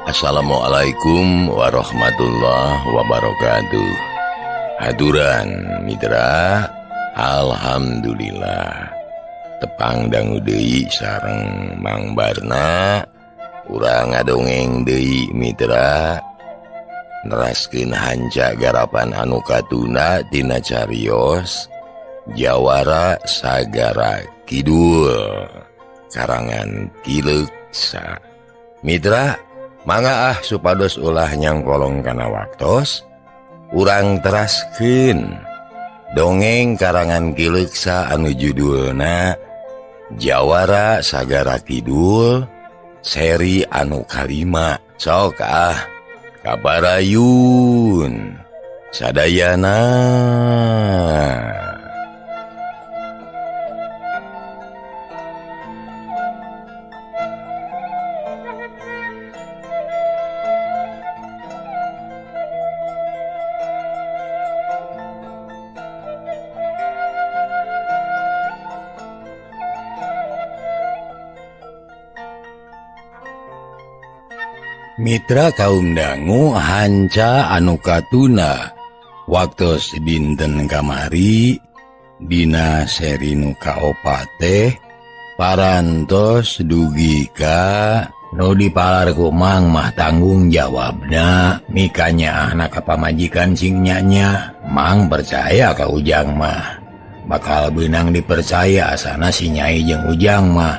Assalamualaikum warahmatullahi wabarakatuh. Haduran mitra, alhamdulillah tepang dangu deui sareng Mang Barna. Urang ngadongeng deui mitra, neraskeun hanca garapan anu katuna tina carios Jawara Sagara Kidul karangan Ki Leuksa. Mitra, mangga ah supados ulah nyangkolong kana waktos, urang teraskeun dongeng karangan Ki Leuksa anu judulna Jawara Sagara Kidul seri anu kalima. Sok ah kabarayun sadayana. Mitra kaum dangu hanca anu katuna waktos dinten kamari dina seri nu kaopat teh parantos dugi ka nu dipalar ku Mang mah tanggung jawabna mikanya anak ka pamajikan sing nya-nya. Mang percaya ka Ujang mah bakal beunang dipercaya asana si Nyai jeung Ujang mah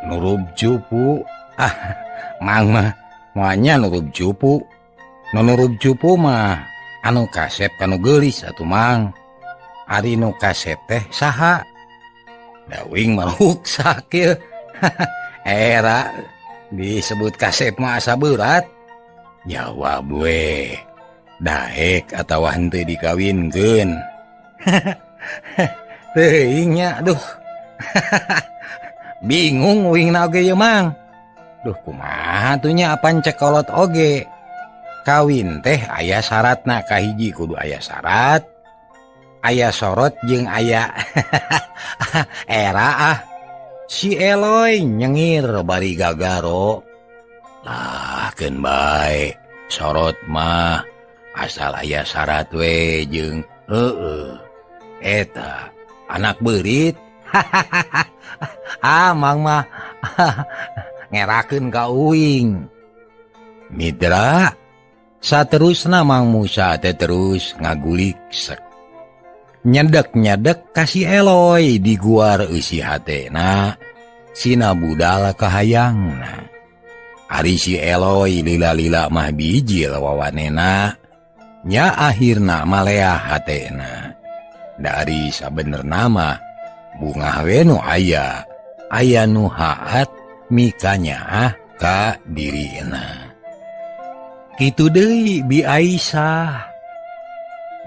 nurub cupu. Ah, Mang mah moanya nurub cupu. Nu nurub cupu mah anu kasep kanu geulis atuh Mang. Ari nu kasep teh saha? Dawing maruksak ieu. Era disebut kasep mah asa beurat. Jawab we. Daek atawa henteu dikawinkeun. Teuing nya aduh. Bingung uing na oge ieu Mang. Duh kumaha tuh nya apan cekolot oge. Kawin teh aya syaratna, kahiji kudu aya syarat, aya sorot jeung aya era ah. Si Eloy nyengir bari gagaro. Lah keun bae sorot mah asal aya syarat we jeung heueuh eta anak beurit. Ah Mang mah ngerakeun ka uing. Mitra, saterusna Mang Musa teh terus ngagulik sek. Nyedek-nyedek ka si Eloy diguar eusi hatena, sina budal kahayangna. Ari si Eloy lila-lila mah bijil wawanena, nya akhirna maleah hatena. Dari sabenerna mah bungah we nu aya, aya nu haat mikanya ah ka dirina. Kitu deui Bi Aisyah.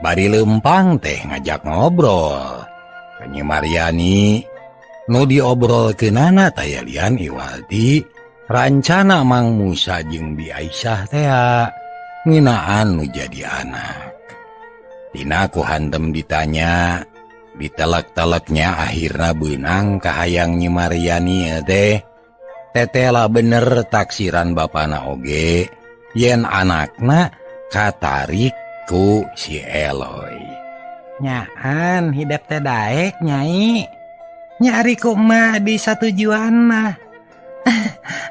Bari lempang teh ngajak ngobrol Nyi Maryani. Nu diobrolkeunana taya lian iwalti rancana Mang Musa jeung Bi Aisyah tea nginaan nu jadi anak. Tina ku hantem ditanya, ditelek-teleknya akhirna beunang kahayang Nyi Maryani teh. Tetela bener taksiran bapana oge yen anakna katarik ku si Eloy. Nyaan hidep teh daek nyai. Nyari ku emak di satujuan mah.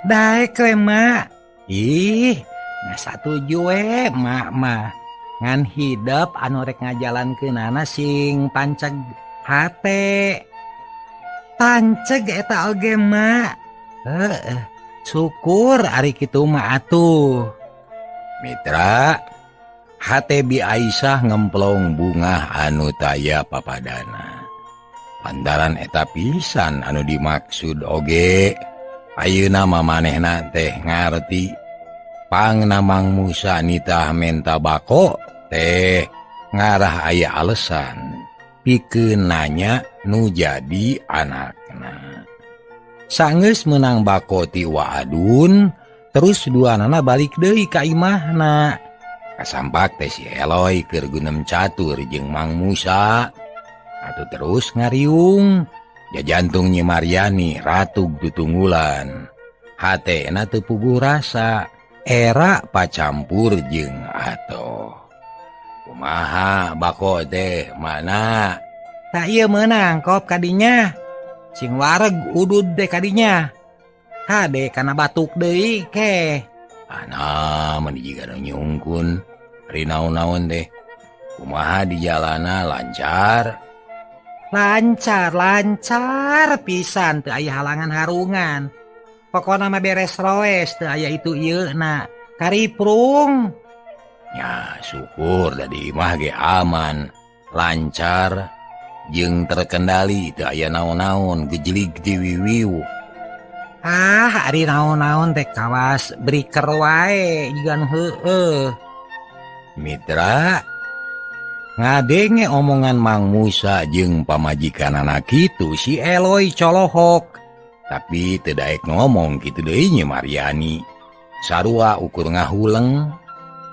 Daek we mak. Ih, nya satuju we mak mah. Ngan hidep anu rek ngajalankeunana sing panceg hate. Panceg eta oge mak. Heeh, syukur ari kitu mah atuh. Mitra, hate Bi Aisyah ngemplong bungah anu taya papadana. Pandaran eta pisan anu dimaksud oge. Ayeuna mah manehna teh ngarti. Pangna Mang Musa nitah menta bako teh ngarah aya alesan pikeun nanya nu jadi anakna. Sanggeus meunang bako ti Waadun, terus duanana balik deui ka imahna. Kasampak teh si Eloy keur gunem catur jeung Mang Musa. Atuh terus ngariung, jajantung Nyi Maryani ratug tutunggulan. Hatena teu puguh rasa, Era pacampur jeung atoh. Kumaha bako teh mana? Tak ieu meunang kop kadinya. Sing wareg udud teh kadinya. Kade kana batuk deui ke. Ana meni jiga nu nyungkun ari naon-naon teh. Kumaha di jalana lancar? Lancar, lancar pisan teu aya halangan harungan. Pokona mah beres roes teu aya itu ieu na. Kariprung. Ya syukur da di imah ge aman, lancar jeung terkendali teu aya naon-naon gejlig di wiwiu. Ah, ari naon-naon teh kawas breaker wae jiga nu heueuh. Mitra ngadenge omongan Mang Musa jeung pamajikanana kitu si Eloy colohok. Tapi teu daek ngomong kitu deui Nyi Maryani. Sarua ukur ngahuleng,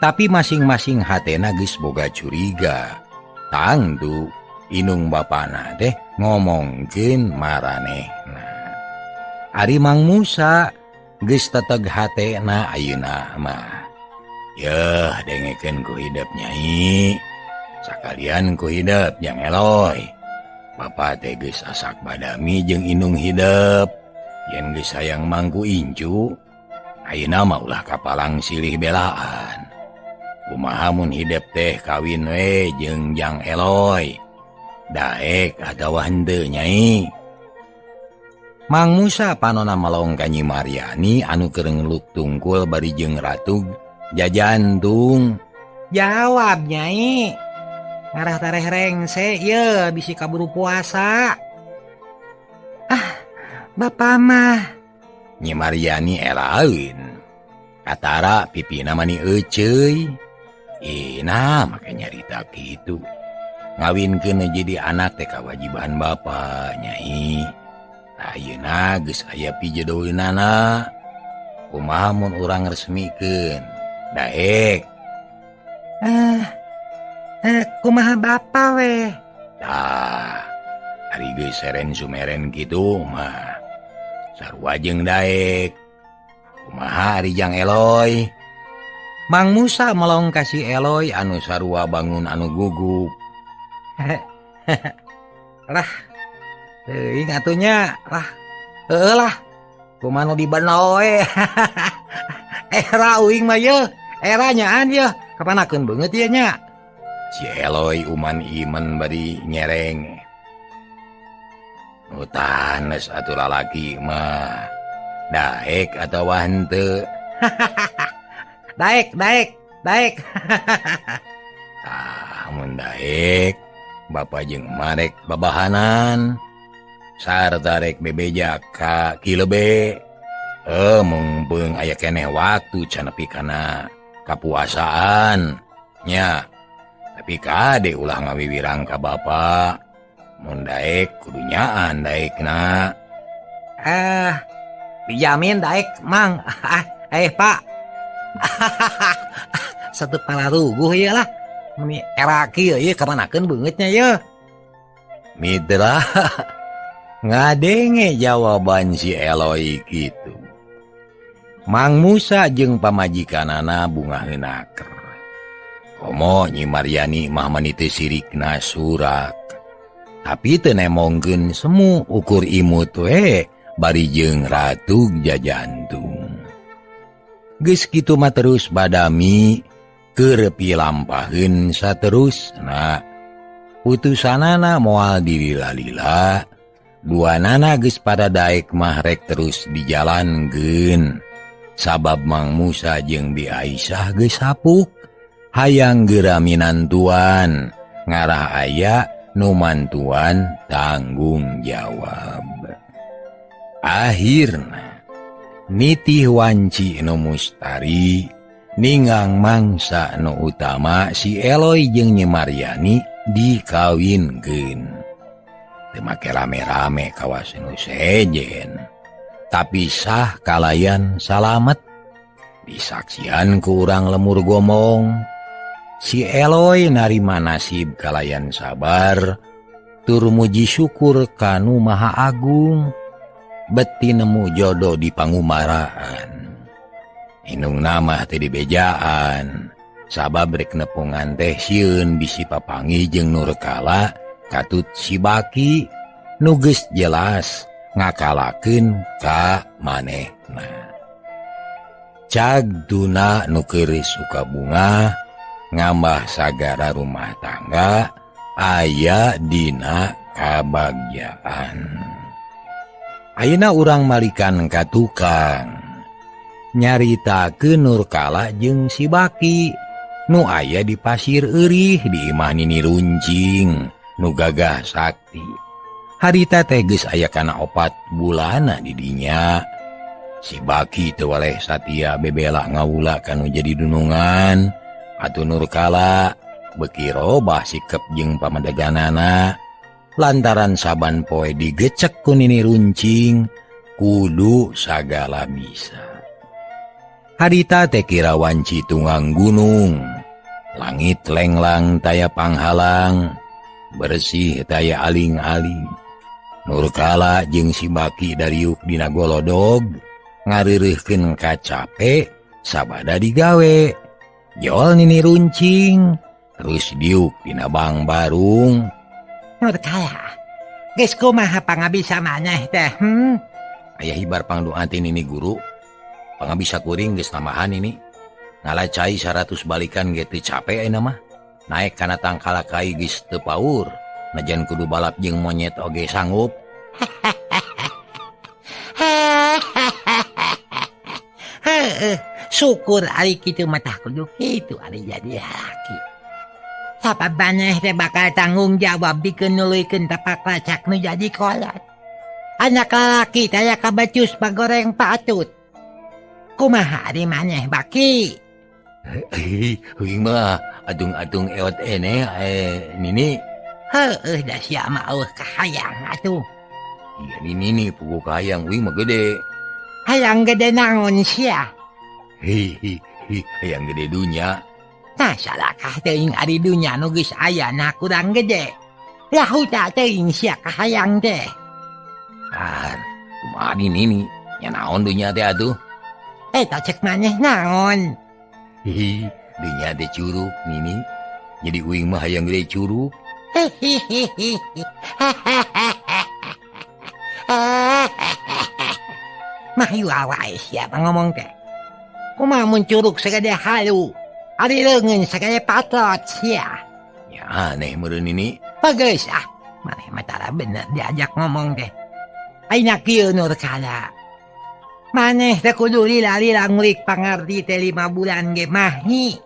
tapi masing-masing hatena geus boga curiga. Tangtu inung bapana teh ngomongkeun maranehna. Ari Mang Musa geus teteg hatena ayeuna mah. Yeuh dengekeun ku hidep Nyai. Sakalian ku hidep jang Eloy. Bapa teh geus asak badami jeung inung hidep. Yen geus hayang mangku incu, ayeuna mah ulah kapalang silih belaan. Kumaha mun hidep teh kawin we jeung jang Eloy. Daek atawa henteu Nyai. Mang Musa panona melong ka Nyi Maryani anu keur ngeluk tungkul bari jeung ratug jajantung. Jawab Nyai. Ngarah tareh rengse ieu bisi kaburu puasa. Ah, bapa mah. Nyi Maryani eraeun. Katara pipina mani euceuy. Ina make nyarita kitu. Ngawinkeun jadi anak teh kawajiban bapa Nyai. Ayeuna geus aya pijodoheunana. Kumaha mun urang resmikeun? Daek. Kumaha bapa we? Tah, ari geus seren sumeren kitu mah. Sarua jeung daek. Kumaha ari jang Eloy? Mang Musa melong ka si Eloy anu sarua bangun anu gugup. Lah, teuing atunya lah. Heueuh lah. Kumaha nu dibeno we. Era uing mah yeuh, era nyaan yeuh. Kapanakeun beungeut ieu nya. Si Eloy uman iman bari nyereng. Nu tanes atuh lalaki mah. Daek atawa henteu? Daek, daek, daek. Tah, mun daek, bapa jeung marek babahanan. Sarta rek bebeja ka Kilebe. Mungpeung aya keneh waktu can nepi kana kapuasaan nya. Tapi kade ulah ngawiwirang ka bapa. Mun daek kudu nyaan daekna. Dijamin daek Mang. Pak. Satu palaruguh ieu lah. Meni era kieu ieu kamanakeun beungeutnya ieu. Mitra ngadenge jawaban si Eloy kitu. Mang Musa jeung pamajikanana bungaheun aker. Komo Nyi Maryani mah mani teu sirikna surak. Tapi teu nemongkeun semu ukur imut we bari jeung ratug jajantung. Geus kitu mah terus badami keur pilampaheun saterusna. Putusanana moal dilila-lila. Duanana geus pada daek mah rek terus dijalankeun. Sabab Mang Musa jeung Bi Aisyah geus hapuk hayang geura minantuan ngarah aya nu mantuan tanggung jawab. Akhirna nitih wanci nu mustari ningang mangsa nu utama si Eloy jeung Nyi Maryani dikawinkeun. Teu make rame-rame kawas nu sejen, tapi sah kalayan salamet. Disaksian ku urang lemur gomong. Si Eloy narima nasib kalayan sabar, tur muji syukur kanu Maha Agung, beti nemu jodoh di pangumaraan. Inung nama teh dibejaan sabab rek nepungan teh sieun bisi papanggih jeung Nurkala katut si Baki nu geus jelas ngakalakeun ka manehna. Cag Tuna nu keur sukabunga ngambah sagara rumah tangga aya dina kabagjaan. Ayeuna urang malikan ka tukang nyaritakeun Nurkala jeung si Baki nu aya di pasir eurih di imah Nini Runcing nu gagah sakti. Harita teh geus aya kana 4 bulanna di dinya. Si Baki teu waleh satia bebela ngawula kanu jadi dunungan. Atuh Nurkala beuki robah sikep jeung pamadeganana lantaran saban poe digecek ku Nini Runcing kudu sagala bisa. Harita teh kira wanci tunggang gunung, langit lenglang taya panghalang, bersih taya aling-aling. Nurkala jeung si Baki dariuk dina golodog ngareureuhkeun kacape sabada digawe. Jol Nini Runcing terus diuk dina bang barung. Nurkala, geus kumaha pangabisa maneh teh? Aya hibar pangdoa ti Nini guru. Pangabisa kuring geus tambahan ini. Ngalacai 100 balikan ge teu capek ayeuna mah. Naek kana tangkala kai geus teu paur. Najan kudu balap jeung monyet oge sanggup. Heeh, syukur ari kitu mah tah kudu kitu ari jadi laki. Sabab maneh teh bakal tanggung jawab bikeun nuluykeun tapak lacak nu jadi kolot. Anak lalaki taya kabacus pagoreng patut. Kumaha ari maneh Baki? Heuing mah adung-adung eot ene Nini. Heueuh da sia mah eueuh kahayang atuh. Iya Nini puguh kahayang uing mah gede. Hayang gede naon sia? Hi hayang gede dunya. Nah salakah teuing ari dunya nu geus aya nah kurang gede. Lahuta teuing sia kahayang teh. Ah, kumaha Nini? Nya naon dunya teh atuh? Eta cek maneh naon? Hihi, dunya teh curug Nini. Jadi uing mah hayang gede curug. Mah wae sia ngomong teh. Kumaha mun curug sagede halu, ari leungeun sagede patrot sia. Ya aneh meureun Nini. Bageus ah, maneh mah tara bener diajak ngomong teh. Ayeuna kieu Nurkala. Maneh teh kudu lila-lila ngulik pangarti teh 5 bulan ge mahi.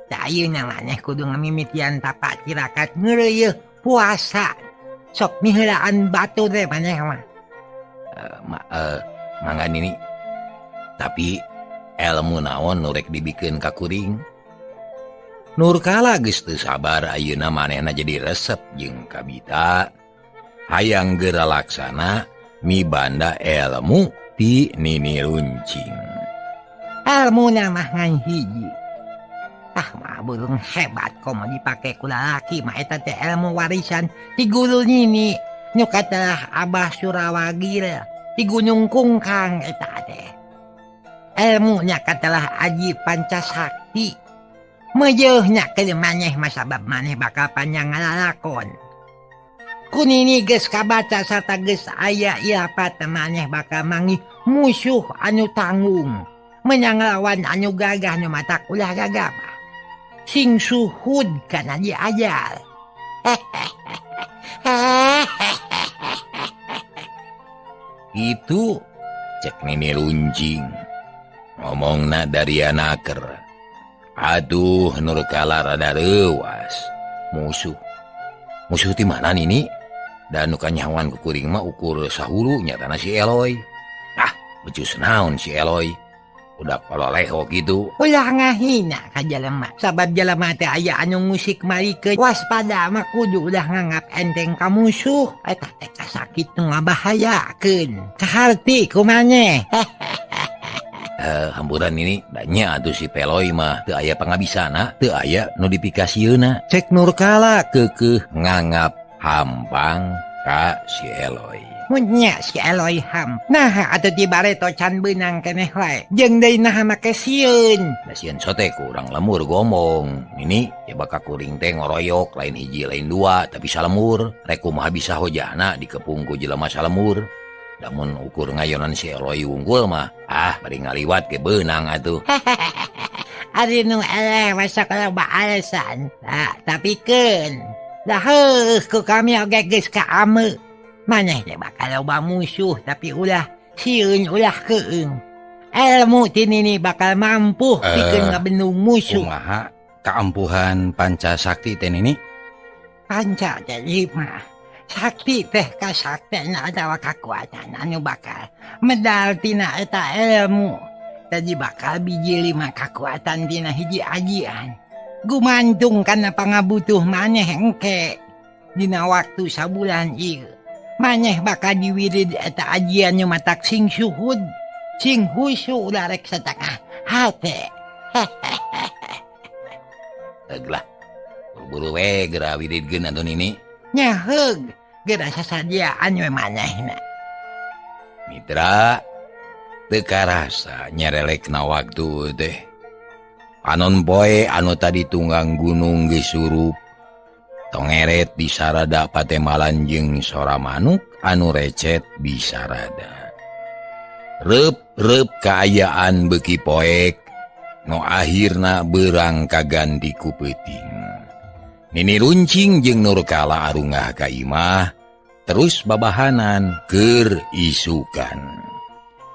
Da ayeuna maneh kudu ngamimitian tapak tirakat ngeureuyeuh puasa. Sok miheulaan batur teh maneh mah. Mangga Nini. Tapi elmu naon nu rek dibikeun ka kuring? Nurkala geus teu sabar ayeuna manehna jadi resep jeung kabita. Hayang geura laksana mibanda elmu ti Nini Runcing. Elmuna mah ngan hiji. Ah mah burung hebat komo dipake ku lalaki mah eta teh elmu warisan ti guru Nini nu katelah Abah Surawagil ti Gunung Kungkang eta teh. Elmunya katelah Aji Pancasakti. Mejeuhnya keur maneh mah sabab maneh bakal panjang ngalalakon. Ku Nini geus kabaca sarta geus aya ilapat maneh bakal manggih musuh anu tanggung meunang lawan anu gagah nu matak ulah gagabah. Sing suhud kana diajar. Itu cek Nini Runcing ngomongna dari anaker. Aduh Nurkala rada reuas. Musuh musuh ti mana Nini? Dan nu kanyahoan ku kuring mah ukur sahulu nyatana si Eloy. Ah, becus naon si Eloy? Udah paloleho gitu. Ulah ngahina ka jelema. Sabab jelema teh aya anu ngusik malikeun. Waspada mah kudu ulah nganggap enteng ka musuh. Eta teh kasakit nu ngabahayakeun. Kaharti ku maneh. Hamburan ini danya atuh si Peloy mah teu aya pangabisana, teu aya nu dipikasieuna. Cek Nurkala keukeuh ngangap hampang ka si Eloy. Munya si Eloy Ham. Nah atuh di bareto can beunang keneh wae. Jeung deui naha make sieun. Da sieun sote ku urang lemur gomong. Nini ya bakal kuring teh ngoroyok lain hiji lain dua tapi salemur. Rek kumaha bisa hojahna dikepung ku jelema salemur. Lamun ukur ngayonan si Eloy wungkul mah ah bari ngaliwat ge beunang atuh. Ari nu eleh masak loba alasan. Nah, tapi keun. Dah heuh ku kami oge geus kaame. Maneh teh bakal loba musuh tapi ulah sieun ulah keung. Ilmu ti nini bakal mampu pikeun ngabendung musuh. Kumaha kaampuhan Pancasakti teh nini? Panca teh lima. Sakti teh kasakten atawa kakuatan anu bakal medal tina eta ilmu. Tadi bakal biji lima kakuatan tina hiji ajian. Gumantung kana pangabutuh maneh engke. Dina waktu sabulan ieu. Maneh bakal diwirid eta ajian nu matak sing suhud, sing husu ulah rek satengah hate. Heug lah. Buru-buru we geura wiridkeun atuh nini. Nya heug, geura sasadiaan we manehna. Mitra teu karasa nyerelekna waktu teh. Panon poe anu tadi tunggang gunung geus surup. Tongeret disarada patemalan jeung sora manuk anu recet disarada. Reup-reup kaayaan beuki poek nu akhirna beurang kaganti ku peuting. Nini Runcing jeung Nurkala arungah ka imah terus babahanan keur isukan.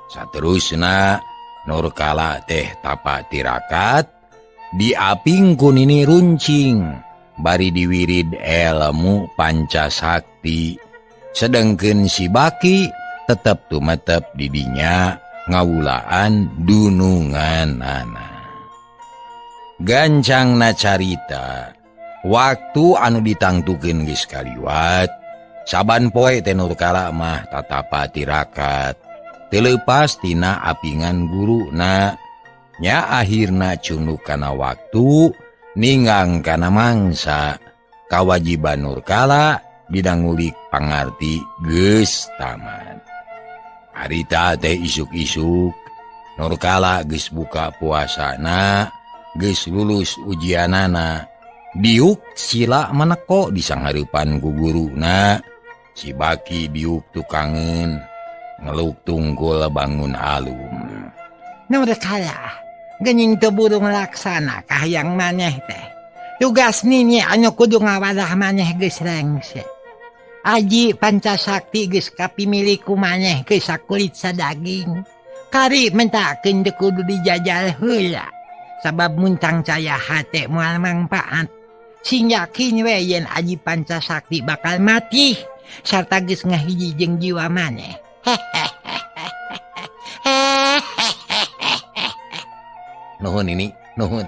Saterusna Nurkala teh tapa tirakat diaping ku Nini Runcing bari diwirid ilmu Pancasakti. Sedengkeun si Baki tetep tumetep di dinya ngawulaan dununganana. Gancangna carita waktu anu ditangtukeun geus kaliwat. Saban poe teh Nurkala mah tatapa tirakat teu leupas tina apingan guruna. Nya akhirna cunduk kana waktu ninggang kana mangsa. Kawajiban Nurkala dina ngulik pangarti geus tamat. Harita teh isuk-isuk Nurkala geus buka puasana, geus lulus ujianana. Diuk sila maneko di sanghareupan ku guruna. Si Baki diuk tukangeun ngeluk tunggul bangun alum. Nurkala geuning teu burung laksana kahayang maneh teh. Tugas nini anu kudu ngawadah maneh geus rengse. Aji Pancasakti geus kapimilik ku maneh geus sakulit sadaging. Kari mentakeun teu kudu dijajal heula. Sabab mun cangcaya hate moal mangpaat. Sing yakin we yen Aji Pancasakti bakal mati sarta geus ngahiji jeung jiwa maneh. Nuhun ini, nuhun.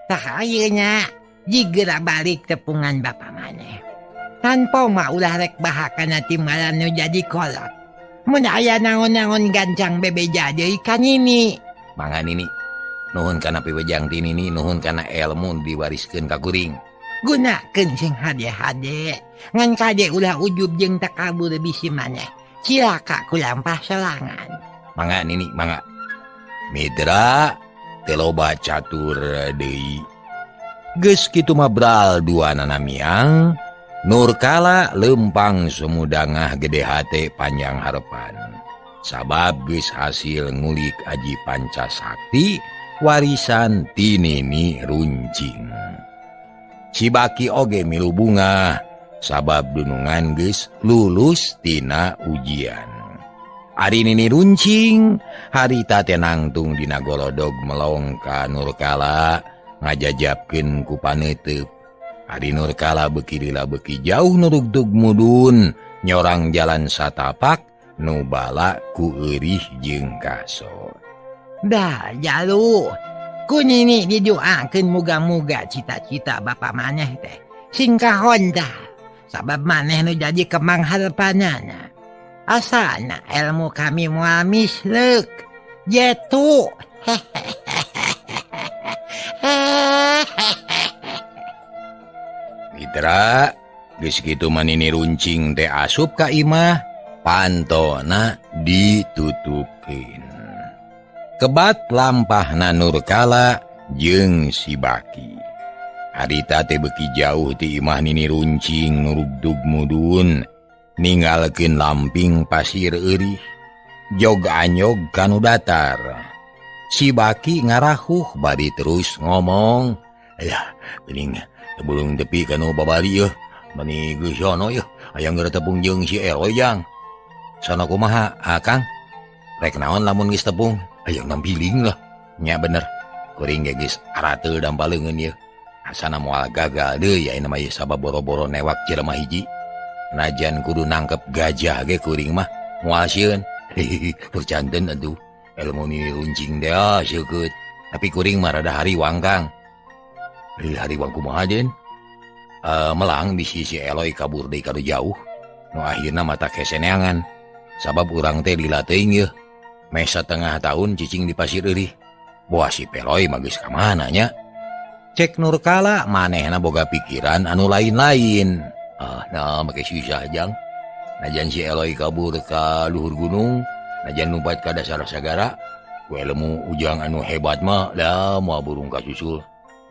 Tah ayeuna jigera balik tepungan bapa maneh. Tanpa mah ulah rek bahakana timbalan nu jadi kolot. Mun aya naon-naon gancang bebeja deui ka nini. Mangga nini. Nuhun kana piwejang ti nini, nuhun kana elmu diwariskeun ka kuring. Gunakeun sing hade-hade. Ngan kade ulah ujub jeung takabur bisi maneh. Cilaka ku lampah sorangan. Mangga nini, mangga. Mitra teu loba catur deui. Geus kitu mah bral duanana miang. Nurkala lempang sumudangah gede hate panjang harepan. Sabab geus hasil ngulik Aji Pancasakti warisan ti Nini Runcing. Si Baki oge milu bungah sabab dunungan geus lulus tina ujian. Ari Nini Runcing harita teh nangtung dina golodog melong ka Nurkala ngajajabkeun ku paneuteub. Ari Nurkala beuki lila beuki jauh nurugtug mudun nyorang jalan satapak nu bala ku eurih jeung kaso. Dah jalu ku nini didoakeun muga-muga cita-cita bapa maneh teh sing kahonda sabab maneh nu jadi kemang harepanana. Asana ilmu kami moal misleuk jetu. Mitra geus kitu mah Nini Runcing teh asup ka imah Pantona ditutupkeun. Kebat lampahna Nurkala jeung si Baki. Harita teh beuki jauh ti imah Nini Runcing nurugdug mudun ninggalkeun lamping pasir eurih jog anyog kanu datar. Si Baki ngarahuh bari terus ngomong, "Ayah, geuning tebulung tepi kanu babari yeuh, mani geus sono yeuh, hayang geura tepung jeung si Eloy jang." "Sono kumaha, Akang? Rek naon lamun geus tepung?" "Hayang nampiling lah." "Nya bener. Kuring ge geus arateul dampal leungeun yeuh. Asana moal gagal deui ayeuna mah ieu sabab boro-boro newak jelema hiji. Najan kudu nangkep gajah ge kuring mah moal sieun." Hihihi, percanten atuh. Ilmu Nini Runcing teh seukeut. Tapi kuring mah rada hariwang, Kang. Hariwang kumaha deun? Melang bisi si Eloy kabur deui ka jauh. Nu akhirna mata keseneangan. Sabab urang teh lila teuing yeuh. Meh setengah tahun cicing di pasir eurih. Boa si Peloy mah geus ka mana nya? Cek Nurkala manehna boga pikiran anu lain-lain. Ah, nah make susah jang. Najan si Eloy kabur ka luhur gunung, najan lumpat ka dasar sagara, ku ilmu ujang anu hebat mah da moal burung kasusul.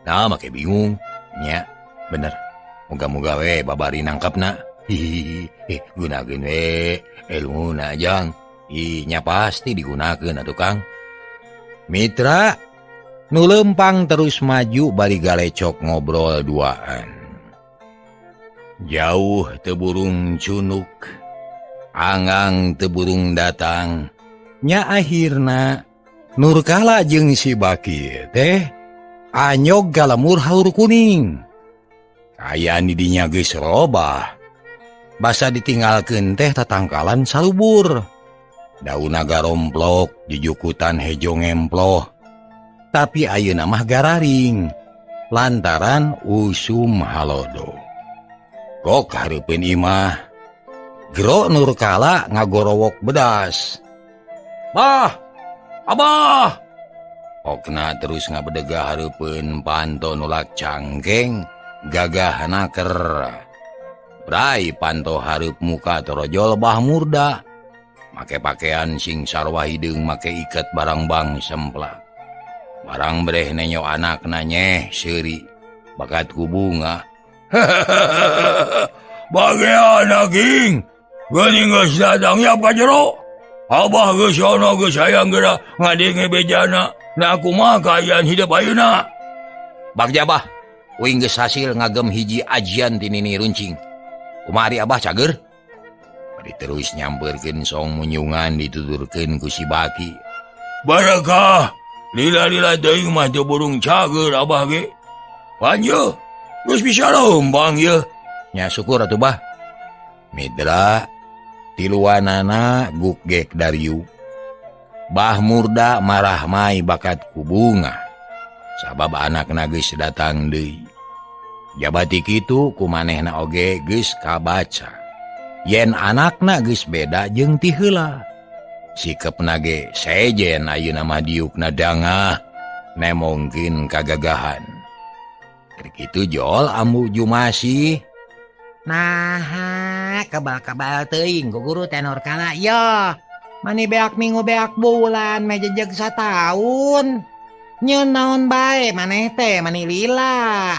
Nah make bingung nya, bener. Moga-moga we babari nangkepna. Hihihi, gunakeun we ilmuna jang. Ih, nya pasti digunakeun atuh Kang. Mitra nu lempang terus maju bari galecok ngobrol duaan. Jauh teu burung cunuk, angang teu burung datang. Nya akhirna Nurkala jeung si Baki teh anyog ka lemur haur kuning. Kaayaan di dinya geus robah. Basa ditinggalkeun teh tatangkalan salubur. Dauna garomplok, jujukutan hejo ngemploh. Tapi ayeuna mah gararing lantaran usum halodo. Kok hareupeun imah gero Nurkala ngagorowok bedas. "Bah, Abah!" Okna terus ngabedegah hareupeun panto nulak cangkeng gagah naker. Brai panto hareup muka torojol Bah Murda. Make pakaian sing sarwa hideung make iket barang bang semplak. Barang breh nenyo anakna nyeh seuri bakat ku bunga. "Bagean daging, geuning geus datang yap ka jero. Abah geus sono geus hayang geura ngadenge bejana. Nah kumaha kaayaan hidup ayeuna?" "Bagja Abah, uing geus hasil ngagem hiji ajian ti Nini Runcing. Kumaha ari Abah cager?" Bari terus nyamperkeun song munyungan dituturkeun ku si Baki. "Barakah, lila-lila teuing mah teu burung cager Abah ge. Panjeuh, geus bisa leumpang yeuh." "Nya syukur atuh Bah." Mitra tiluanana gukgek dariu. Bah Murda marah mai bakat ku bunga. Sabab anakna geus datang deui. Jabati kitu ku manehna oge geus kabaca. Yen anakna geus beda jeung ti heula. Sikepna ge sejen ayeuna mah diukna dangah nemongkeun kagagahan. Keur kitu jol Ambu Jumasih. Nah, kebal-kebal teuing ku guru teh Nurkala yo. Mani beak minggu beak bulan meh jejeg sataun. Nyeun naon bae maneh teh mani lila.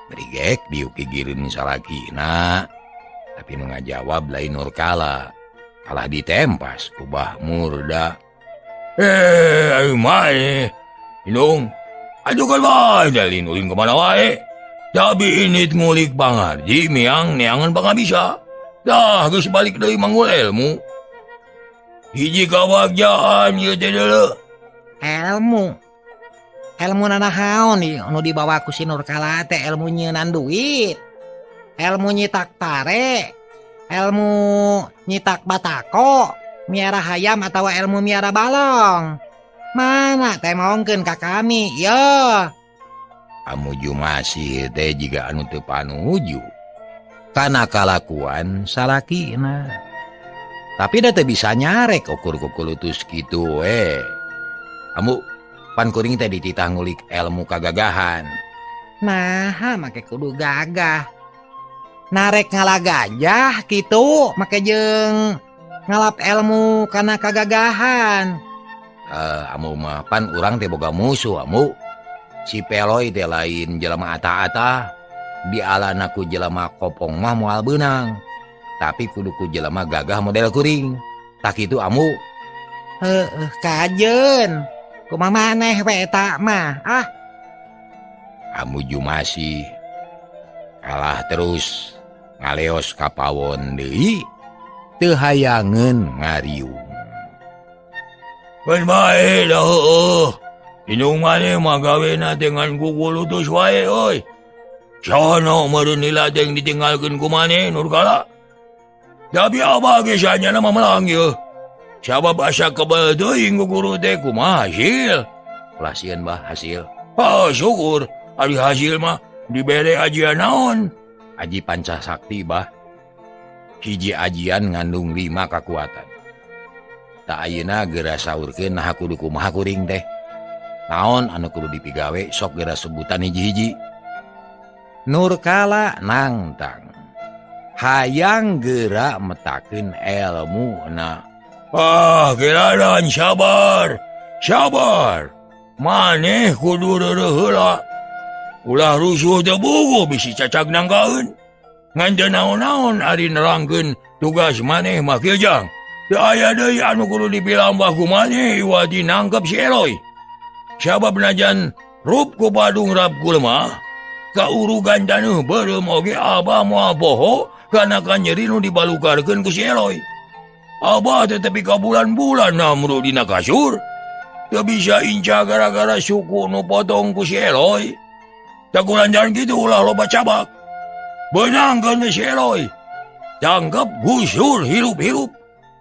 Brigek diuk gigireun salakina. Tapi nu ngajawab lain Nurkala. Kalah ditempas ku Bah Murda. "Eh, ayo mae. Indung, aduh kan bae dalin ulin ka mana wae. Tapi ini ngulik pangarji miang neangan pangabisa. Dah geus balik deui manggul ilmu. Hiji kabagjaan ieu teh deuleu." Ilmu. Ilmu nanahaon ieu nu dibawa ku si Nurkala teh ilmu nyeunan duit. Ilmu nyitak pare, ilmu nyitak batako, miara hayam atau ilmu miara balong. Mana teh maongkeun ka kami, yo. Amu Jumasih teh jiga anu teu panuju kana kalakuan salakina. Tapi da teu bisa nyarek ukur kukulutus kitu we. Amu pan kuring teh dititah ngulik ilmu kagagahan. Nah, make kudu gagah. Narek ngalah gajah gitu, make jeung Ngalap ilmu kana kagagahan. Amu mah pan urang teh boga musuh amu. Si Peloy teh lain jelema ata-ata. Dialana ku jelema kopong mah moal beunang. Tapi kudu ku jelema gagah model kuring. Tak kitu amu. Heueuh kajeun. Kumaha maneh we eta mah ah. Amu Jumasi kalah terus ngaleos ka pawon deui teu hayangeun ngariung. Geus bae da heueuh. Indung maneh mah gawena teh ngan gugulutus wae euy. Sono meureun lila teh ditinggalkeun ku maneh Nurkala. Tapi abah ge sanyana mah melang yeuh. Sabab asa kebel teuing ku guru teh kumaha hasil. Ulah sieun bah hasil. Oh syukur. Ari hasil mah dibere ajian naon? Aji Pancasakti bah. Hiji ajian ngandung 5 kakuatan. Tak ayeuna geura saurkeun naha kudu kumaha kuring teh. Naon anu kudu dipigawe sok geura sebutan hiji-hiji. Nurkala nangtang. Hayang geura metakeun elmu na. Ah, geradan sabar. Sabar. Maneh kudu reureuh heula. Ulah rusuh teu buguh bisi cacag nangkaeun. Ngan teu naon-naon ari nerangkeun tugas maneh mah kieu jang. Teu aya deui anu kudu dipilambah ku maneh iwati nangkep si Eloy. Sabab najan rup ku Badung rap ku lemah, kaurugan taneuh beureum oge abah moal poho kana kanyeri nu dibalukarkeun ku si Eloy. Abah teh tepi ka bulan-bulan namru dina kasur. Teu bisa inca gara-gara suku nu potong ku si Eloy. Takulanjaran kitu ulah loba cabak. Beunangkeun si Eloy. Tangkep gusur hirup-hirup.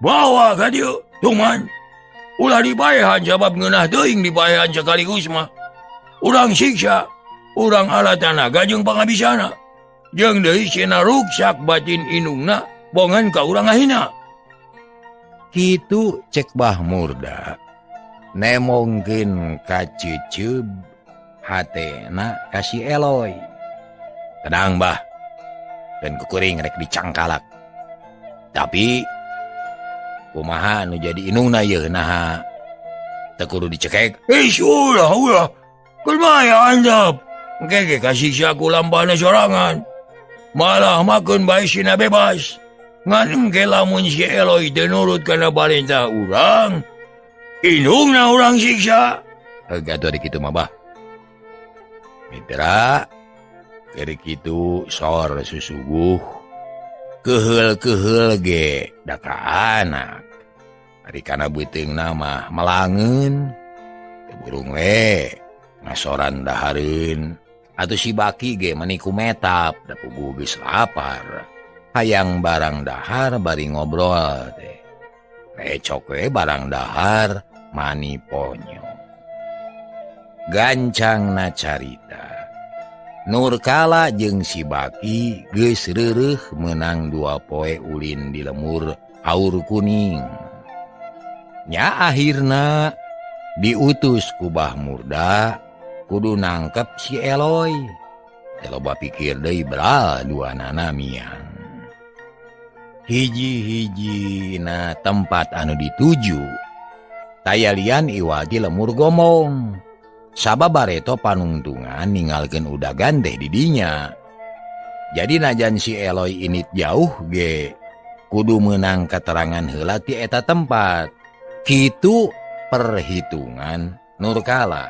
Bawa ka dieu, tuman. Ulah dipaehan sabab ngeunah teuing dipaehan sekaligus mah. Urang siksa, urang ala tanaga jeung pangabisana. Jeung deui cenah ruksak batin indungna bongan ka urang ngahina. Kitu cek Bah Murda. Nemongkeun ka ceuceub hatena ka si Eloy. Tenang bah, dan kukuring rek dicangkalak. Tapi kumaha nu jadi inungna yeuh naha teu kudu dicekek. Ih ulah ulah. Kumaha anjab. Engke ge kasiksa ku lampahna sorangan. Malah makeun bae sina bebas. Ngan engke lamun si Eloy teu nurut kana parentah urang, indungna urang siksa. Heuh atuh ari kitu mah bah. Mitra keur kitu sor susuguh keheul-keheul ge da ka anak. Ari kana beuteungna mah melangeun teu burung we ngasoran dahareun. Atuh si Baki ge mani ku metap da puguh geus lapar. Hayang barang dahar bari ngobrol teh. Recok we barang dahar mani ponyo. Gancangna carita. Nurkala jeung si Baki geus reureuh meunang 2 poe ulin di lemur Haur Kuning. Nya akhirna diutus ku Bah Murda kudu nangkep si Eloy. Teu loba pikir deui bral duanana miang. Hiji-hiji na tempat anu dituju tayalian iwati lemur gomong. Sabab bareto panungtungan ninggalkeun udagan teh di dinya. Jadi najan si Eloy init jauh ge kudu meunang keterangan heula ti eta tempat. Kitu perhitungan Nurkala.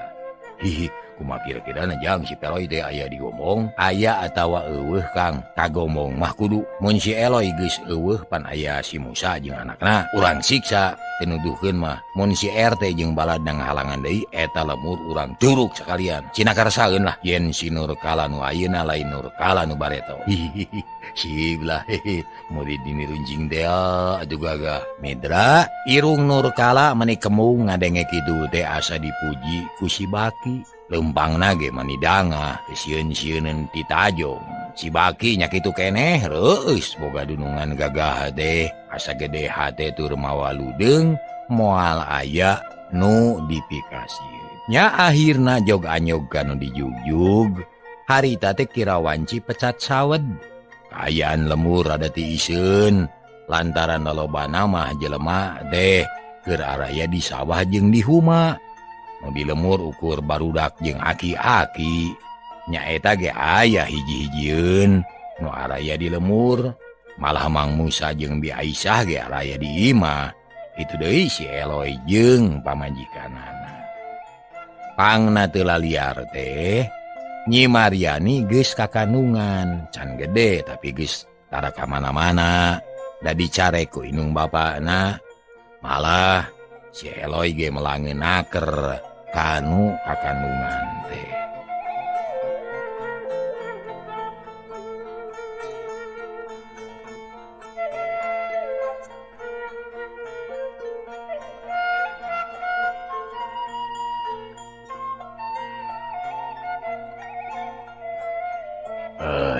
Hihi, kumaha kira-kira najang si Eloy teh aya di gomong, aya atawa eueuh Kang. Kagomong mah kudu mun si Eloy geus eueuh pan aya si Musa jeung anakna. Urang siksa teu nuduhkeun mah mun si RT jeung balad ngahalangan deui eta lemur urang curug sekalian. Cina karsaeun lah yen si Nurkala nu ayeuna lain Nurkala nu bareto. Hihihi, sib lah hehe murid dini runjing teh aduh gagah. Medra irung Nurkala meni kemung ngadenge kitu teh asa dipuji ku si Baki. Lempangna ge mani dangah sieun-sieuneun ti tajong. Si Baki nya kitu keneh reueus boga dunungan gagah teh asa gede hate tur mawa ludeung moal aya nu dipikasieun. Nya akhirna jog anyog kanu dijugjug harita teh kira wanci pecat sawed. Kaayaan lemur rada tiiseun Lantaran lolobana mah jelema teh keur araya di sawah jeung di huma. Nu di lemur ukur barudak jeung aki-aki. Nyaeta ge aya hiji-hijieun nu araya di lemur. Malah Mang Musa jeung Bi Aisyah ge araya di imah. Itu deui si Eloy jeung pamajikanana. Pangna teu laliar teh Nyi Maryani geus kakandungan, can gede tapi geus tara ka mana-mana. Da dicarek ku indung bapana. Malah si Eloy ge melangeun naker kanu kakandungan teh.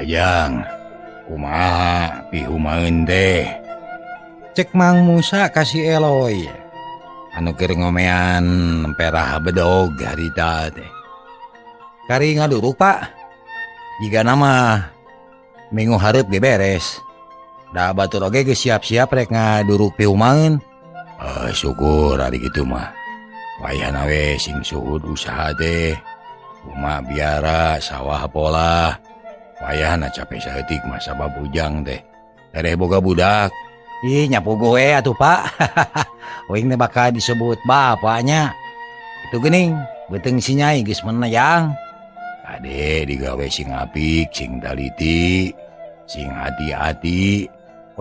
Yang kumaha pihumaeun teh? Cek Mang Musa ka si Eloy anu keur ngomean perah bedog harita teh. Kari ngaduruk Pak. Jigana mah minggu hareup ge beres. Da batur oge geus siap-siap rek ngaduruk pihumaeun. Syukur ari kitu mah. Wayahna we sing suhud usaha teh. Huma biara sawah pola. Wayahna capek saeutik mah sabab ujang teh. Tereh boga budak. Ih nyapuguh we atuh Pak. Uing teh bakal disebut bapaknya. Itu geuning beuteung si Nyai geus meneyang. Ade digawe sing apik, sing taliti, sing hati-hati.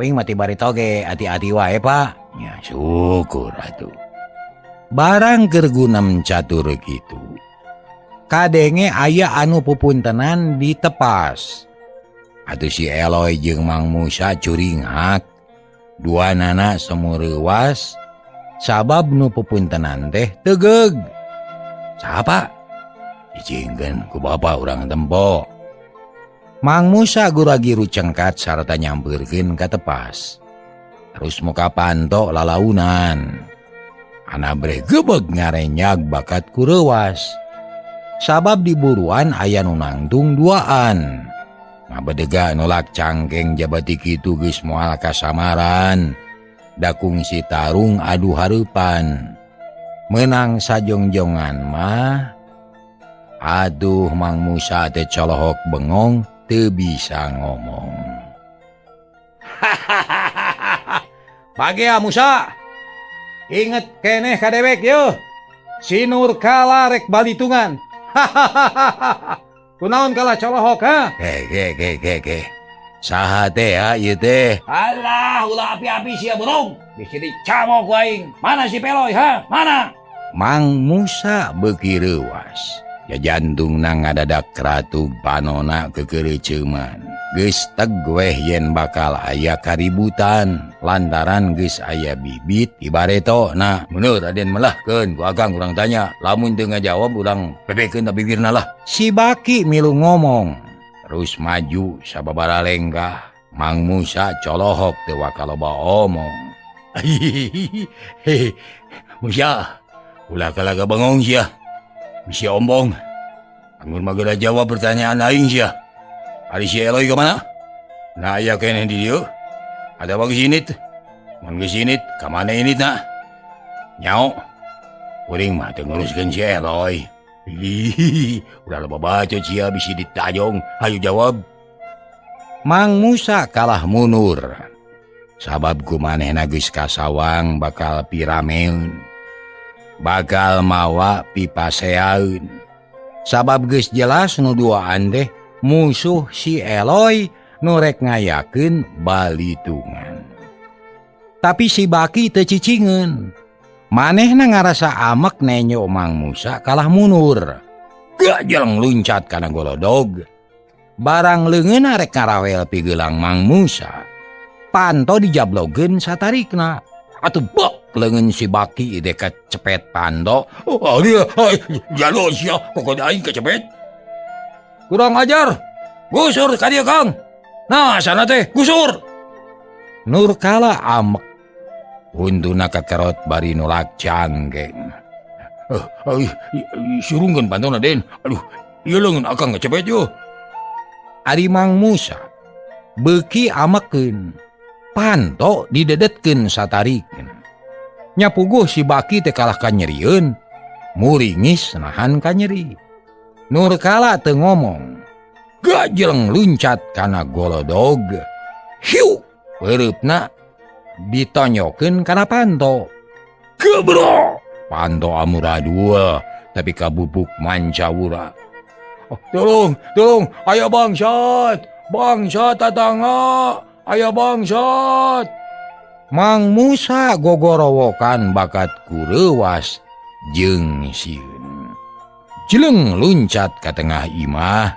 Uing mah ti barito ge hati-hati wae Pak. Nya syukur atuh. Barang keur gunam catur kitu. Kadenge aya anu pupuntenan ditepas. Atuh si Eloy jeung Mang Musa curinghak. Dua nana semureuwas sabab nu pupuntenan teh tegeug. Saha Pak? Dicingkeun ku bapa urang tempo. Mang Musa gura-giru cengkat sarta nyampeurkeun ka tepas. Terus muka panto lalaunan. Anabreh gebeg ngarenyag bakat kureuwas. Sabab diburuan aya nu nangtung duaan. Ngabedega nolak cangkeng jabati kitu geus moal kasamaran. Da kungsi tarung adu hareupan. Menang sajongjongan mah aduh Mang Musa teh colohok bengong teu bisa ngomong. Pagi ya Musa. Inget keneh ka dewek yeuh. Si Nur kala rek balitungan. Kunaon kalah colohok ha? Ge. Saha teh ya ieu teh? Alah, ulah api-api sia burung. Bisi dicamok ku aing. Mana si Peloy ha? Mana? Mang Musa beuki reuwas. Jajantungna ngadadak ratug panona kekereuceuman. Geus teg weh yen bakal aya kaributan lantaran geus aya bibit ibareto na. Menurut Raden melahkeun ku akang urang tanya, lamun teu ngajawab urang pepekeun ta bibirna lah. Si Baki milu ngomong, terus maju sababara lenggah. Mang Musa colohok teu wakaloba omong. Musa, ulah kalaga bengong sia. Bisi ombong. Anggur mah geura jawab pertanyaan aing sia. Ari si Eloy ke mana? Nah aya keneh di dieu. Ada apa geus init? Mun geus init, ka mana init na? Nyao. Kuring mah teu nguruskeun si Eloy. Ih, ulah loba bacot sia bisi ditajong. Hayu jawab. Mang Musa kalah mundur. Sabab ku manehna geus kasawang bakal pirameun. Bakal mawa pipaseaeun. Sabab geus jelas nu duaan teh musuh si Eloy nu rek ngayakeun balitungan. Tapi si Baki teu cicingeun. Manehna ngarasa amek nenyo Mang Musa kalah mundur. Gajeleng luncat kana golodog. Barang leungeunna rek ngarawel pigelang Mang Musa. Panto dijablogeun satarikna. Atuh bok leungeun si Baki dekat cepet panto. Oh, dia jalo sia pokona aing kecepet. Kurang ajar. Gusur ka dieu Kang. Nah, sana teh gusur. Nur kala amek. Huntuna kakerot bari nolak cangkeng. Surungkeun pantona Den. Aduh, ieu leungeun akang kecepet yo. Ari Mang Musa beuki amekeun. Panto didedetkeun satarikeun. Nya puguh si Baki teh kalah kanyerieun, muringis nahan kanyeri. Nurkala teu ngomong. Gajleng luncat kana golodog. Hiu, peureupna ditonyokeun kana panto. Gebrok! Panto amuradul tapi kabubuk mancawura. Oh, tolong, tolong, aya bangsat, bangsat tatangga, aya bangsat. Mang Musa gogorowokan bakat kureuwas jeung sieun. Jeleng luncat ka tengah imah,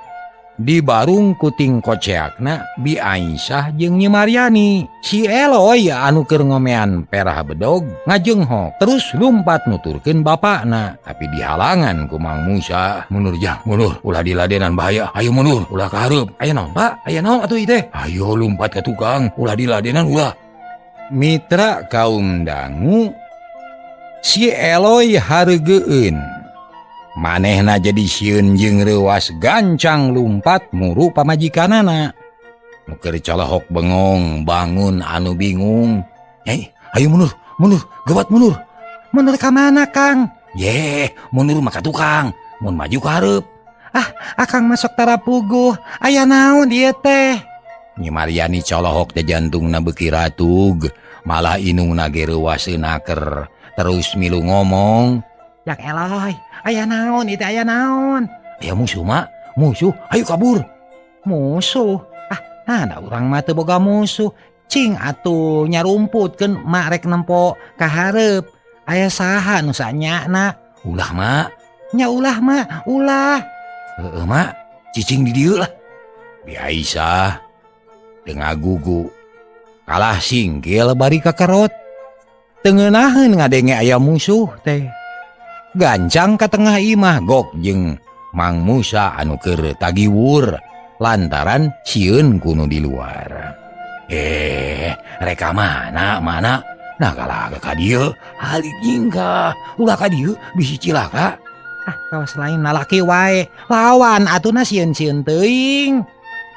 di barung kuting koceakna Bi Aisyah jeung Nyi Maryani. Si Eloy anu keur ngomean perah bedog ngajenghok terus lumpat nuturkeun bapakna, tapi dihalangan ku Mang Musa. Mundur jang, mundur, ulah diladenan bahaya. Ayo mundur, ulah ka hareup. Aya naon, Pak? Aya naon atuh ieu teh? Ayo lumpat ka tukang, ulah diladenan ulah. Mitra kaum dangu, si Eloy hareugeun. Manehna jadi sieun jeung reuwas gancang lumpat muru pamajikanana. Nu keur colohok bengong bangun anu bingung. Ayo mundur, mundur, gawat mundur. Mundur ka mana, Kang? Yeh, mundur mah ka tukang, mun maju ka hareup. Ah, akang masuk tara puguh. Aya naon ieu teh? Nyi Maryani colohok teh jantungna beuki ratug, malah inungna ge reuwas naker. Terus milu ngomong, "Jak Eloy, aya naon ieu teh, aya naon?" Aya musuh, Mak. Musuh, ayo kabur. Musuh? Ah, nah da urang mah teu boga musuh. Cing atuh nyarumputkeun mak rek nempo ka hareup. Aya saha nu sanyana? Ulah, Mak. Nya ulah, Mak, ulah. Heeh, Mak, cicing di dieu lah. Bi Aisyah teu ngagugu. Kalah singkil bari kakerot. Teu ngeunaheun ngadenge aya musuh teh. Gancang ka tengah imah gok jeung Mang Musa anu keur tagiwur lantaran sieun ku nu di luar. Reka mana mana? Nah kalah ka dieu, halit nyingkah, ulah ka dieu bisi cilaka. Ah, kawas lain lalaki wae, lawan atuna sieun-sieun teuing.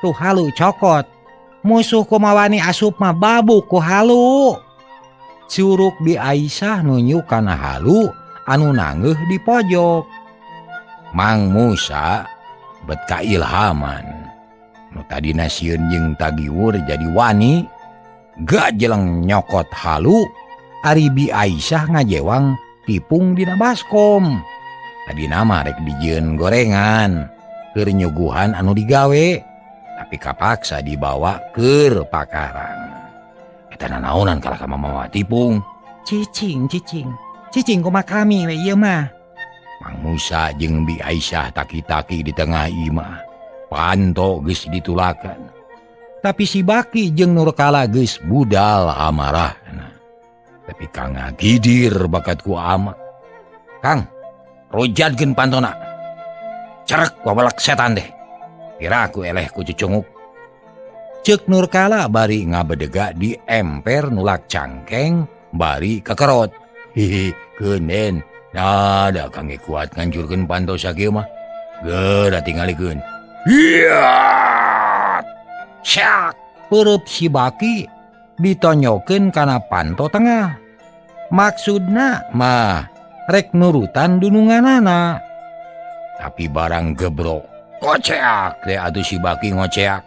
Tuh halu cokot. Musuh kumawani asup mah babuk ku halu. Curug Bi Aisyah nunjuk kana halu anu nangeuh di pojok. Mang Musa bet kailhaman. Nu tadina sieun jeung tagiwur jadi wani, gajeleng nyokot halu, ari Bi Aisyah ngajewang tipung dina baskom. Tadina mah rek dijieun gorengan keur nyuguhan anu digawe, tapi kapaksa dibawa keur pakarang. Eta nanaonan kalah ka mamawa tipung. Cicing, cicing. Cicing kumaha kami we ieu mah. Mang Musa jeung Bi Aisyah taki-taki di tengah imah. Panto geus ditulakan. Tapi si Baki jeung Nurkala geus budal amarahna. Tapi Kang ngagidir bakat ku amak. Kang, rojadkeun pantona. Cerek wawalak setan deh. Piraku eleh ku cucunguk. Ceuk Nurkala bari ngabedega di emper nulak cangkeng bari kekerot. Hihi, keunen. Nah, da Kang ge kuat ngancurkeun panto sakieu mah. Geura tingalikeun. Hiat! Syak! Peureub si Baki ditonyokeun kana panto tengah. Maksudna mah rek nurutan dununganana. Tapi barang gebrok, koceak teh atuh si Baki ngoceak.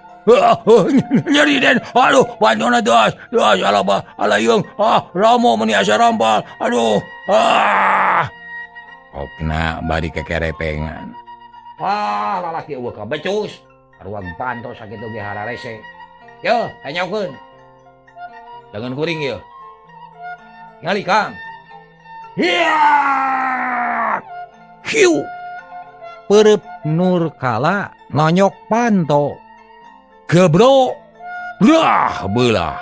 Nyeri den, aduh, pantona das, das, ala ala yeung, ah, ramo meuni asa rampal, aduh, ah. Okna bari kekerepengan. Wah, lalaki eueuh ka becus. Ruang panto sakitu ge hararese. Yo, tanyakeun. Jangan kuring yeuh. Ngali Kang. Hiat! Hiu! Peureub Nurkala nonyok panto. Gebrok! Belah belah.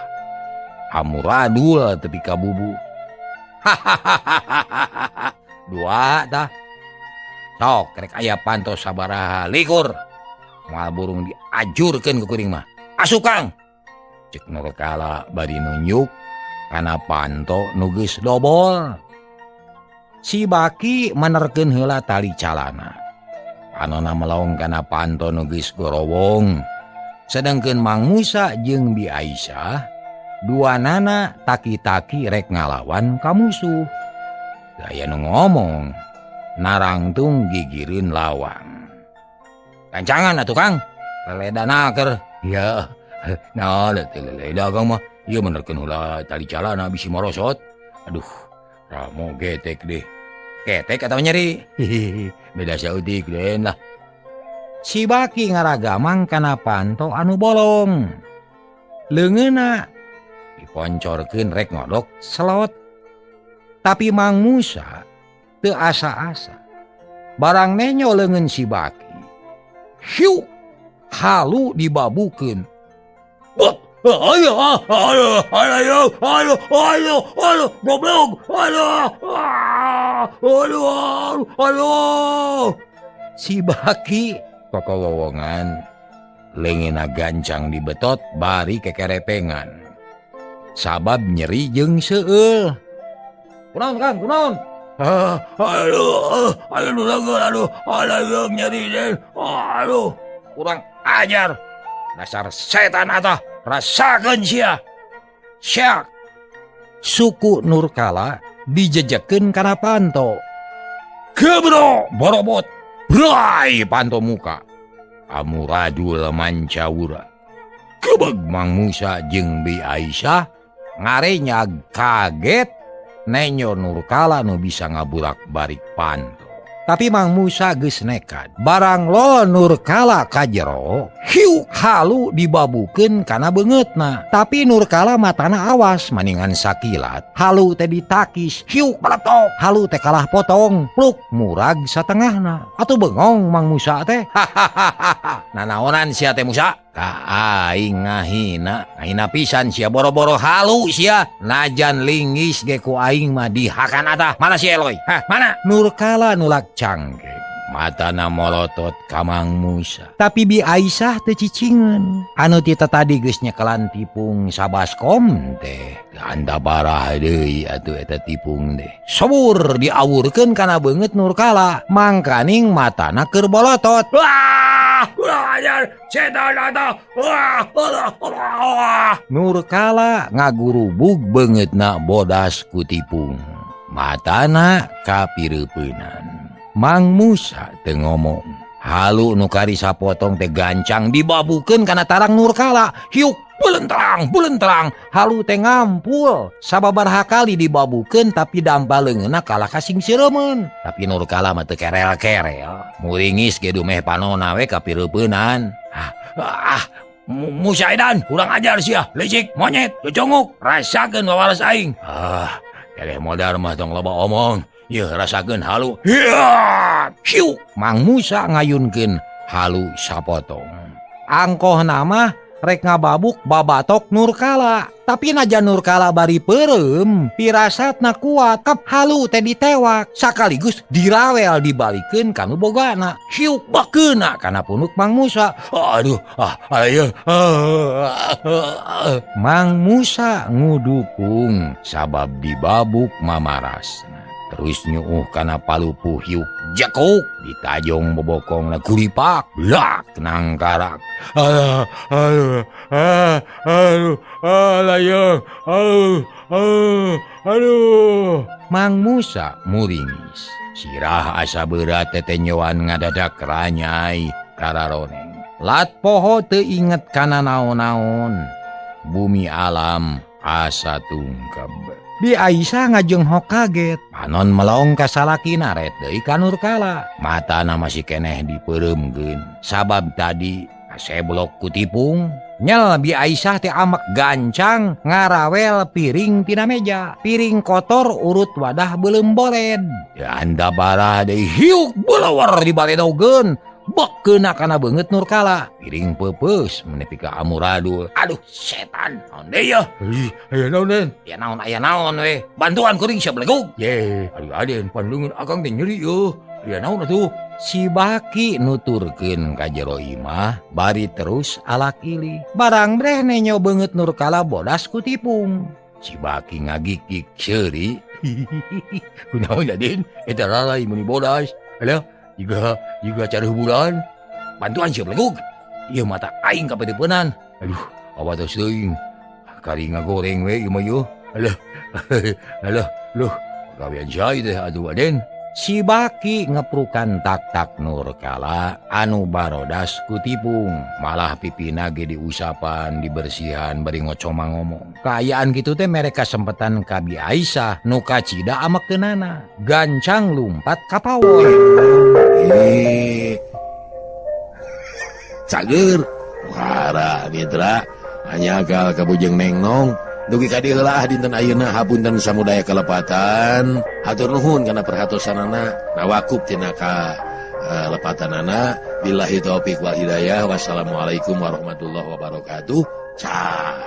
Amuradul tepi ka bubu. Hahaha. Dua tah. Sok rek aya panto sabaraha likur. Moal burung diajurkeun ku kuring mah. Asup Kang. Cek Nurkala bari nunjuk kana panto nu geus dobol. Si Baki menerkeun heula tali calana. Panona melong kana panto nu geus gorowong. Sedangkeun Mang Musa jeung Bi Aisyah Dua nana taki-taki rek ngalawan ka musuh. Daya nu ngomong narangtung gigireun lawang. Gancangan atuh Kang, leledana keur. Ya, nah teh leleda Kang mah. Ieu menerkeun heula tali calana bisi morosot. Aduh, ramo getek deh. Ketek atau nyeri? Beda saeutik den lah. Si Baki ngaragamang kana panto anu bolong. Leungeunna diponcorkeun rek ngodok selot. Tapi Mang Musa teu asa-asa. Barang nenyo leungeun si Baki. Hiu, halu dibabukeun. Aduh, aduh, aduh, aduh, aduh, aduh, goblok, aduh, aduh, aduh. Si Baki kokolowongan, leungeunna gancang dibetot bari kekerepengan. Sabab nyeri jeung seueul. Kunaon Kang, kunaon? Aduh, aduh, aduh, aduh, nyeri den, aduh, kurang ajar, dasar setan atah. Rasakeun sia. Syak. Suku Nurkala dijejekeun kana panto. Gebro borobot. Brai panto muka. Amuradul mancawura. Gebeg Mang Musa jeung Bi Aisyah ngarenyag kaget nenyo Nurkala nu bisa ngaburak-barik panto. Tapi Mang Musa geus nekat. Barang lo Nurkala ka jero, hiu halu dibabukeun kana beungeutna. Tapi Nurkala matana awas maningan sakilat. Halu teh ditakis, hiu beletok, halu teh kalah potong, pluk murag satengahna. Atuh bengong Mang Musa teh. Hahaha. Nanaonan sia teh Musa? Ka aing ngahina, ngahina pisan sia boro-boro halu sia. Najan linggis ge ku aing mah dihakan atah. Mana si Eloy? Hah, mana? Nurkala nulak cangkeng. Matana molotot ka Mang Musa. Tapi Bi Aisyah teu cicingeun. Anu ti tadi geus nyekelan tipung sabaskom teh. Anda barah deui atuh eta tipung teh. Sobur diawurkeun kana beungeut Nurkala. Mangkaning matana keur bolotot. Wah, ajar setan atah. Wah, wah. Nurkala ngagurubug beungeutna bodas ku tipung. Matana kapireupeunnan. Mang Musa teu ngomong. Halu nu kari sapotong teh gancang dibabukeun kana tarang Nurkala. Hiuk bulentrang bulentrang. Halu teh ngampul. Sababaraha kali dibabukeun tapi dampa leungeunna kalah kasing sireumeun. Tapi Nurkala mah teu kerel-kerel. Muringis ge dumeh panona we kapireupeunnan. Ah, Musa edan, kurang ajar sia, licik, monyet, coconguk, rasakeun wawalas aing. Ah, eleh modar mah tong loba omong. Yeuh rasakeun halu. Hiat! Hiu! Mang Musa ngayunkeun halu sapotong. Angkohna mah rek ngababuk babatok Nurkala. Tapi najan Nurkala bari peureum, pirasatna kuat, kep halu teh ditewak. Sakaligus dirawel dibalikeun ka nu bogana. Hiu bakeuna kana punuk Mang Musa. Aduh, ah, ayo. Mang Musa ngudukung sabab dibabuk mamaras. Terus nyuuh kana palupuh hiuk jekuk ditajong bobokongna guripak blak nangkarak. Aduh, aduh, aduh, aduh, aduh, aduh, aduh. Mang Musa muringis. Sirah asa berat tetenyoan ngadadak ranyai kararoneng. Lat poho teu inget kana naon-naon. Bumi alam asa tungkeb. Bi Aisyah ngajenghok kaget. Panon melong ka salakina ret deui ka Nurkala. Matana masih keneh dipeureumkeun. Sabab tadi kaseblok ku tipung. Nyel Bi Aisyah teh amek gancang ngarawel piring tina meja. Piring kotor urut wadah beuleum bored. Ya anda barah deui hiuk belawar dibaredogeun. Bek keuna kana beungeut Nurkala. Piring peupeus menepi ka amuradul. Aduh setan, naon deui yeuh? Ih, aya naon den? Aya naon aya naon we. Bantuan kuring sia belegug. Ye, aduh aden pandeungeun akang teh nyeri yeuh. Aya naon atuh? Si Baki nuturkeun ka jero imah bari terus alak ilih. Barang breh nenyo beungeut Nurkala bodas ku tipung. Si Baki ngagikik seuri. Kunaon den? Eta lalai meuni bodas. Alah, juga cara bulan. Bantuan sia belegug. Ieu mata aing kapeuteupeunan. Aduh, awas teuing. Kari ngagoreng we ieu mah yeuh. Alah. Alah, loh, gawean jai teh aduh Aden. Si Baki ngeprukan tak-tak Nurkala anu barodas kutipung, malah pipina ge diusapan, dibersihan bari ngocoma ngomong. Kaayaan kitu teh mere kasempetan ka Bi Aisyah nu kacida amekeunana. Gancang lumpat ka pawon. Cager, wara mitra, hanyagal ka Bujeng Nengnong. Dugi ka dieu heula dinten ayeuna hapunten samudaya kalepatan. Hatur nuhun kana perhatosanana, nawakup tina ka lepatanana. Billahi taufik wal hidayah. Wassalamualaikum warahmatullahi wabarakatuh. Cak.